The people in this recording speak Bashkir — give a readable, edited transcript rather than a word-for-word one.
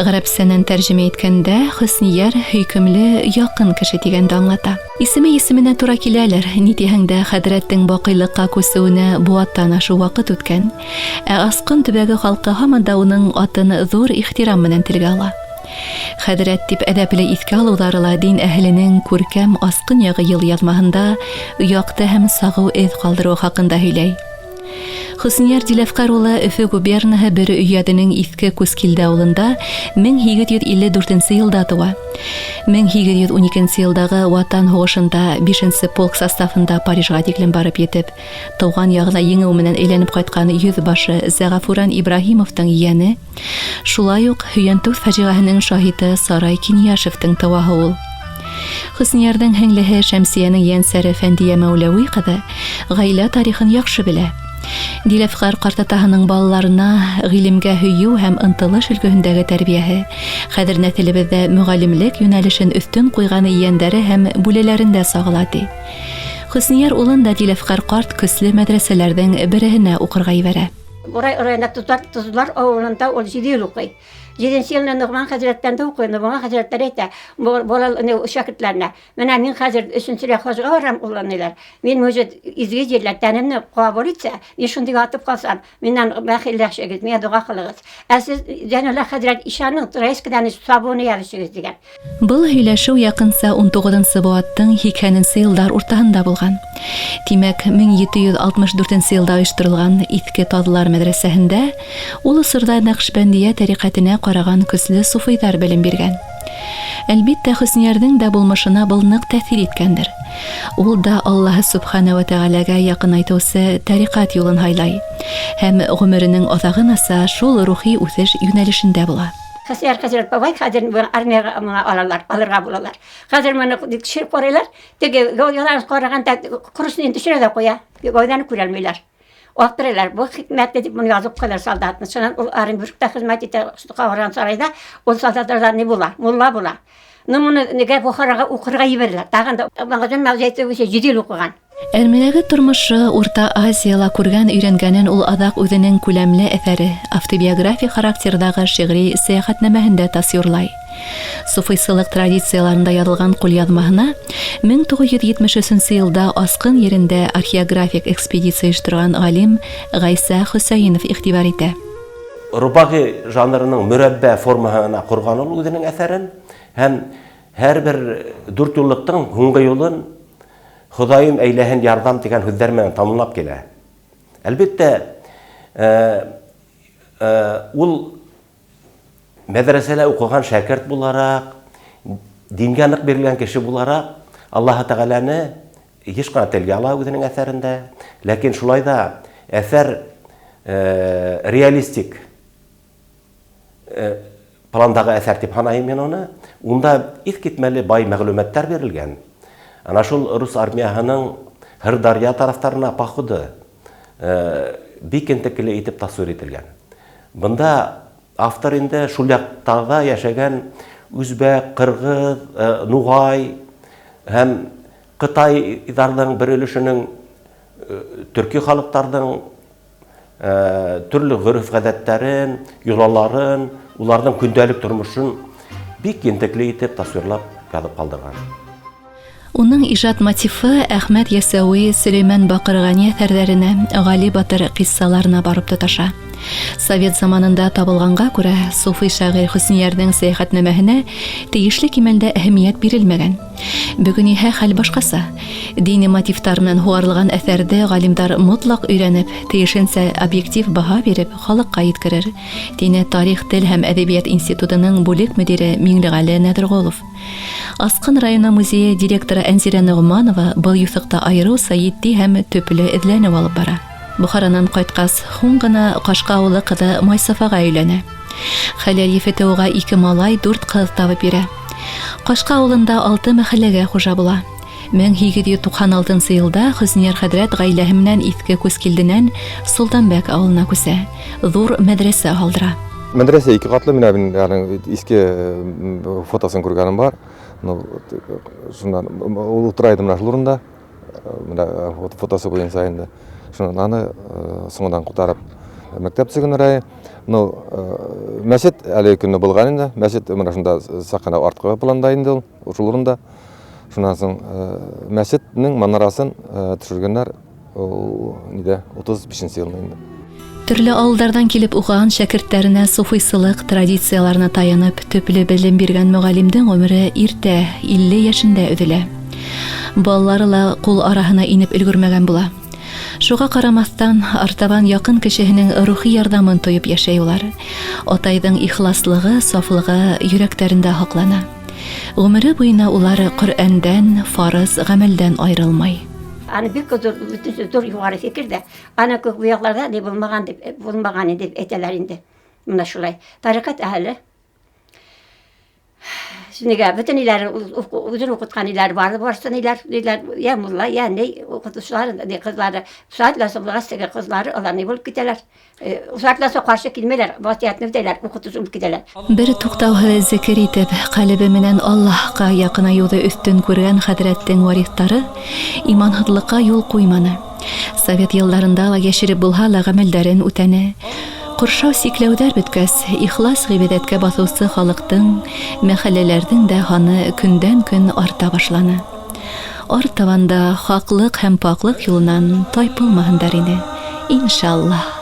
Гарәпсәнән тәрҗемә иткәндә Хөснияр һөйкемле, якын кеше дигәнде аңлата. Исеме исеменә тура киләләр. Ни тиһәң дә, хәҙрәттең баҡыйлыҡҡа күсеүенә быуаттан ашыу ваҡыт үткән. Ә Асҡын төбәге халҡы һаман да уның атын ҙур ихтирам менән телгә ала. Хәҙрәт дип әҙәпле иҫкә алыуҙары ла дин әһеленең күркәм Асҡын яғы йыл яҙмаһында яҡты һәм сағыу эҙ ҡалдырыуы хаҡында һөйләй. Хөснияр Диләфҡәр улы Өфө губернаһы Бөрө өйәҙенең Иҫке Күскилде ауылында 1854 йылда тыуа. 1812 йылдағы Ватан һуғышында 5 полк составында Парижға тиклем барып етеп, тыуған яғына еңеү менән әйләнеп ҡайтҡан йөҙ башы Зәғәфүрән Ибраһимовтың ейәне, шулай уҡ Һөйәнтүҙ фажиғәһенең шаһиты Сарай Кинйәшевтең тыуаһы ул. Хөснийәрҙең һеңлеһе Шәмсиәнең ейәнсәре Фәндиә Мәүләүи ҡыҙы ғаилә тарихын яҡшы белә. Диләфҡәр ҡартатаһының балаларына ғилемгә һөйөү һәм ынтылыш өлгөһөндәге тәрбиәһе хәҙер нәҫелебеҙҙә мөғәллимлек йүнәлешен өҫтөн ҡуйған ейәндәре һәм бүләләрендә сағыла, ти. Хөснийәр улын да Диләфҡәр ҡарт көслө мәҙрәсәләрҙең береһенә уҡырға ебәрә. Бурай районында Тузлар, Тузлар авылында ул 7 ел уҡый. 7 елында Ногман хәзрәттән дә уҡый. Ногман хәзрәттәр әйтә, бала шәкертләренә, менә мин хәзер өченче рәт хаҗга барам, улланыйлар. Мин может изге җирләр тәнемне кабул итсә, мин шундый ятып калсам, миннән бәхилләшегез, миңа дога кылыгыз. Ә сез Зәйнулла хәзрәт ишанның Троицкидан сабуны ябышыгыз дигән. Был һөйләшеү яҡынса 19 быуаттың 80 йылдар уртаһында булған. Тимәк, 1764 йылда ойошторолған Иҫке Таҙлар мәҙрәсәһендә ул осорҙа Нәҡшбәндиә тәриҡәтенә ҡараған көслө суфыйҙар белем биргән. Әлбиттә, Хөснийәрҙең дә булмышына был ныҡ тәьҫир иткәндер. Ул да Аллаһы Субхана ва Тәғәләгә яҡынайтыусы тәриҡәт юлын һайлай һәм ғүмеренең аҙағынаса шул рухи үҫеш йүнәлешендә була. Хөснияр хәзрәт бабай хәзер армияға моңа алалар, алырға булалар. Хәзер моны төшереп карыйлар. Теге гәүдәләрен караганда крусны төшерә дә куя. Гәүдәне күрә алмыйлар. Аптырыйлар. Бу хикмәтле дип моны язып куялар солдатны. Шуннан ул Оренбургта хезмәт итә, Кавран сарайда. Ул солдатларда ни була? Мулла була. Ну моны нигә Бухарага укырга җибәрәләр. Тагын да Маңгазан Мәүзәйтович 7 ел укыган. Әрмеләге тормошы Урта Азияла күргән өйрәнгәнен ул аҙаҡ үҙенең күләмле әҫәре автобиографик характерҙағы шиғри сәйәхәтнамәһендә тасвирлай. Суфыйсылыҡ традицияларында яҙылған ҡулъяҙмаһына 1973 йылда Асҡын ерендә археографик экспедиция ойошторған ғалим Ғайса Хөсәйенов иғтибар итә. Рубағи жанрының мөрәббә формаһына ҡорған ул үҙенең әҫәрен һәм һәр бер дүрт юллыҡтың һуңғы юлын Хоҙайым әйләһен ярҙам тигән һүҙҙәр менән тамамлап килә. Әлбиттә, ул мәҙрәсәлә уҡыған шәкерт булараҡ, дингә ныҡ бирелгән кеше булараҡ, Аллаһы Тәғәләне йыш ҡына телгә ала үҙенең әҫәрендә. Ләкин шулай да әҫәр реалистик пландағы әҫәр тип һанайым мин уны. Унда иҫ китмәле бай мәғлүмәттәр бирелгән. Ана шул рус армияһының Һырдарья тарафтарына походы бик ентекле итеп тасвир ителгән. Бында автор инде шул яҡтарҙа йәшәгән үзбәк, ҡырғыҙ, нуғай һәм ҡытайҙарҙың бер өлөшөнөң, төрки халыҡтарҙың төрлө ғөрөф-ғәҙәттәрен, йолаларын, уларҙың көндәлек тормошон бик ентекле итеп тасвирлап яҙып ҡалдырған. Уның ижад мотивы Әхмәт Ясәүи, Сөләймән Баҡырғани әҫәрҙәренә, Ғали батыр ҡиссаларына барып тоташа. Совет заманында табылғанға күрә, суфый шағир Хөснийәрҙең сәйәхәтнамәһенә тейешле кимәлдә әһәмиәт бирелмәгән. Бөгөн иһә хәл башҡаса. Дини мотивтар менән һуғарылған әҫәрҙе ғалимдар мотлаҡ өйрәнеп, тейешенсә объектив баһа биреп, халыҡҡа еткерер, тине Тарих, тел һәм әҙәбиәт институтының бүлек мөдире Миңлеғәле Нәҙерғолов. Асҡын районы музейы директоры Әнзирә Ноғманова был юҫыҡта айырыуса етди һәм төплө эҙләнеү алып бара. Бухаранан ҡайтҡас, һуң ғына Ҡашҡа ауылы ҡыҙы Майсафаға өйләнә. Хәләл ефете уға 2 малай, 4 ҡыҙ табып бирә. Ҡашҡа ауылында 6 мәхәлләгә хужа була. 1896 йылда Хөснияр хәҙрәт ғаиләһе менән Иҫке Күскилденән Солтанбәк ауылына күсә. Ҙур мәҙрәсә һалдыра. Мәҙрәсә 2 ҡатлы, менә мин аның иҫке фотосын күргәнем бар. Ну, шунан ул ултыра иде менә шул урында. Менә фотосы буйынса инде. Шунан аны соңынан күтәреп мәктәп төзегәннәр. Ну, мәчет әлеге көнне булган инде. Мәчет менә шунда сак кына арткы планда инде ул, шул урында. Шуннан соң мәчетнең манарасын төшергәннәр ул нидә 35 елны инде. Төрле авылдардан килеп укыган шәкертләренә суфыйсылык традицияларына таянып төпле белем биргән мөгаллимдең гомере иртә, 50 яшендә өзелә. Балалары ла кул араһына инеп өлгермәгән була. Шуға ҡарамаҫтан, артабан яҡын кешеһенең рухи ярҙамын тоеп йәшәй улар. Атайҙың ихласлығы, сафлығы йөрәктәрендә һаҡлана. Ғүмере буйына улар Ҡөрьәндән, фарыз ғәмәлдән айырылмай. Аны бик зур, бөтенесе зур югары фикер дә. Аны күп бу якларда ни булмаган дип, булмаган дип әйтәләр инде. Менә шулай. Тарикать әһеле. Нигә бөтен иләр үзен укыткан иләр бар, барсын иләр, иләр, я мулла, я ни укытучылар, ни кызлары. Сәгатьләр булгач теге кызлары алар ни булып китәләр. Сәгатьләр соң каршы килмәйләр, васыятьне үтәләр, укытучы булып китәләр. Бер туктауһыҙ зикер итеп, ҡәлебе менән Аллаһҡа яҡынайыуҙы өҫтөн күргән хәҙрәттең вариҫтары иманһыҙлыҡҡа юл ҡуйманы. Совет йылдарында ла йәшереп булһа ла ғәмәлдәрен үтәне. Ҡоршау сикләүҙәр бөткәс, ихлас ғибәҙәткә баҫыусы халыҡтың, мәхәлләләрҙең дә һаны көндән-көн арта башланы. Артабан да хаҡлыҡ һәм паҡлыҡ юлынан тайпылмаһындар ине. Иншаллаһ.